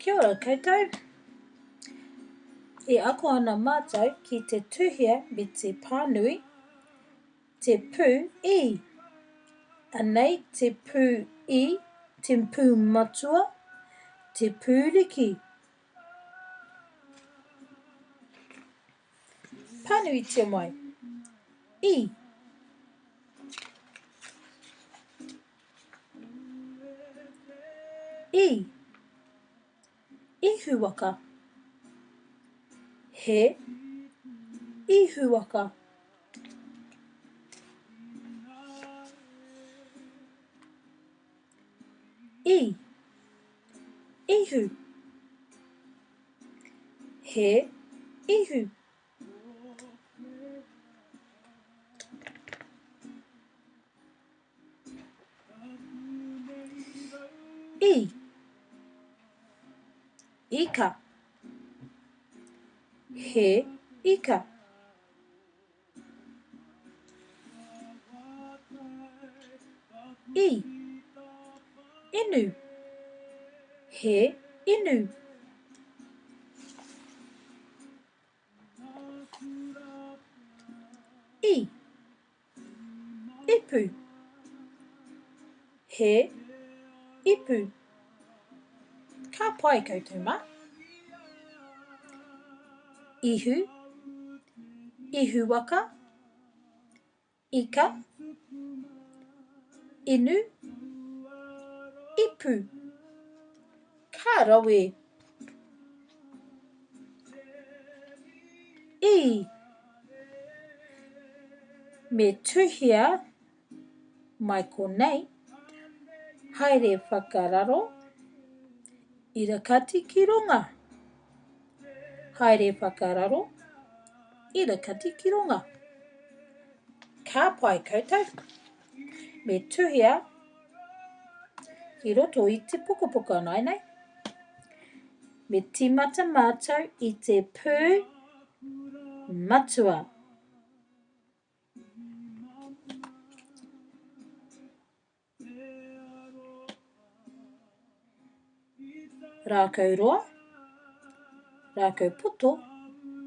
Kia ora koutou. E ako ana mātou ki te tuhia me te pānui te pū i. Anei te pū i, te pū matua, te pūriki. Pānuitia mai. I. I. Ihuwaka. He ihuwaka. I. Ihu. He ihu. I. Ika. He ika. I. Inu. He inu. I. Ipu. He ipu. Ka pai koutou mā. Ihu. Ihuwaka. Ika. Inu. Ipu. Ka rawe. I. Me tuhia mai konei, haere whakararo, irakati ki runga. Haere whakararo, irakati ki runga. Ka pai koutou. Me tuhia ki roto i te pukapuka nāianei. Me tīmata mātou i te pū matua. Rākau roa, rākau poto,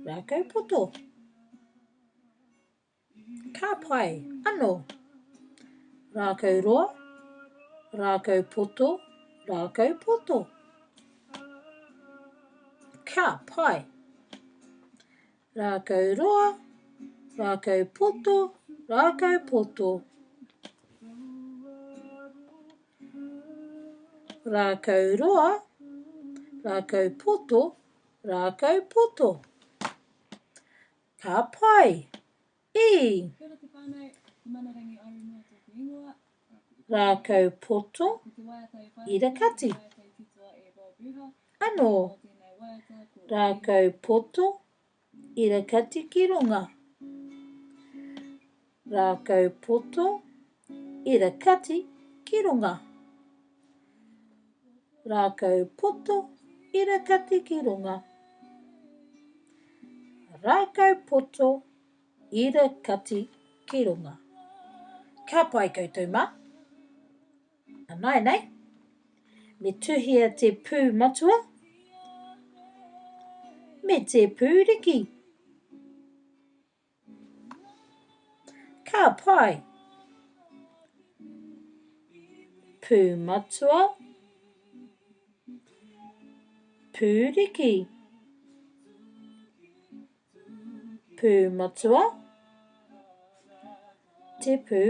rākau poto. Ka pai, ano. Rākau roa, rākau poto, rākau poto. Ka pai. Rākau roa, rākau poto, rākau poto. Rākau roa, rākau poto, rākau poto. Ka pai! I! Kia ora te whānau, ko Manarangi Aurinoa tōku ingoa. Rākau poto, Ko te waiata e whai ake nei irakati. he waiata i titoa e Bob Ruha. Anō. Ko tēnei waiata ko E. Rākau poto, irakati ki runga. Rākau poto, irakati ki runga. Rākau poto, irakati ki runga. Rākau poto, irakati ki runga. Ka pai koutou mā. Ināianei, me tuhia te pū matua me te pū riki. Ka pai. Pū matua. Pū riki. Pū matua. Te pū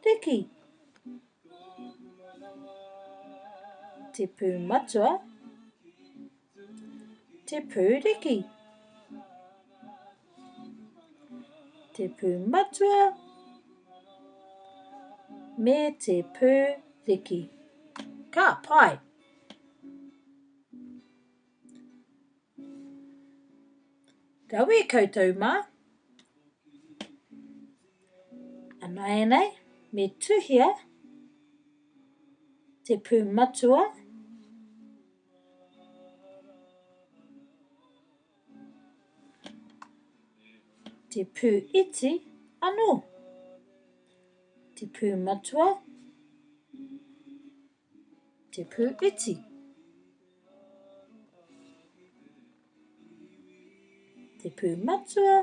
riki. Te pū matua. Te pūriki. Te pū matua me te pūriki. Ka pai! Rawe koutou mā. Anaianei, me tuhia te pū matua Te pū iti anō. Te pū matua. Te pū iti. Te pū matua,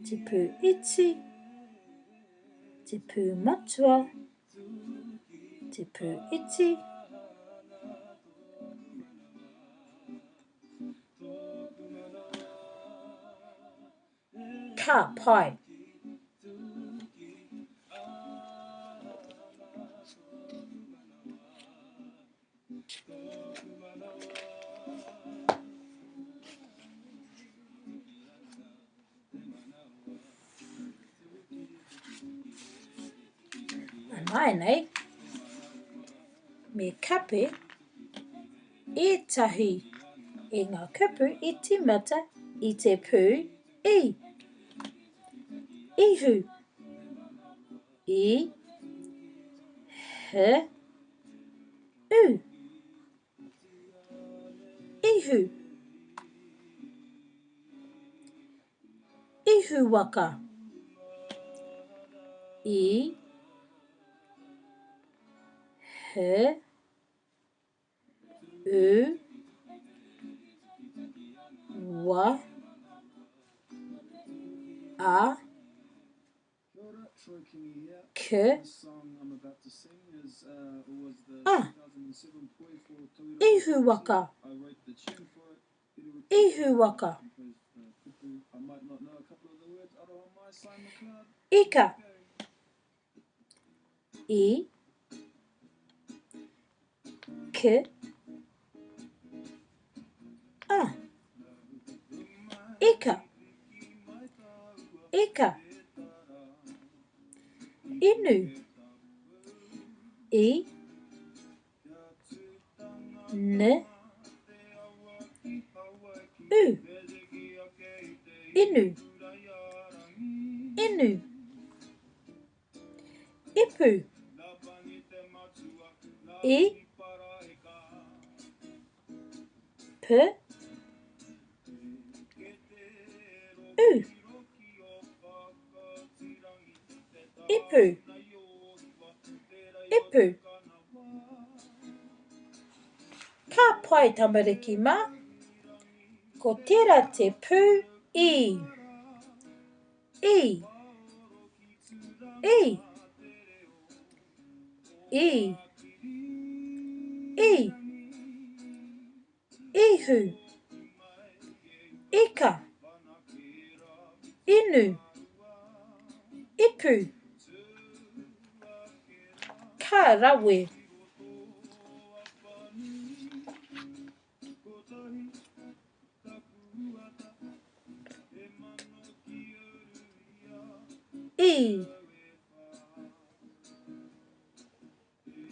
te pū iti, te pū matua, te pū iti. Ka pai. Ināianei, me kape ētahi i ngā kupu i tīmata i te pū i. Ihu. I. H. U. Ihu. Ihuwaka. I. H. U. Wa. A. K. A. Ihuwaka. Ihuwaka. Ika. I. K. A. Ika. Ika. Inu. I. N. U. Inu. Inu. Ipu. I. P. U. Ipu. Ipu. Ka pai tamariki mā. Ko tērā te pū i. I. I. I. I. Ihu. Ika. Inu. Ipu. Ka rawe. I.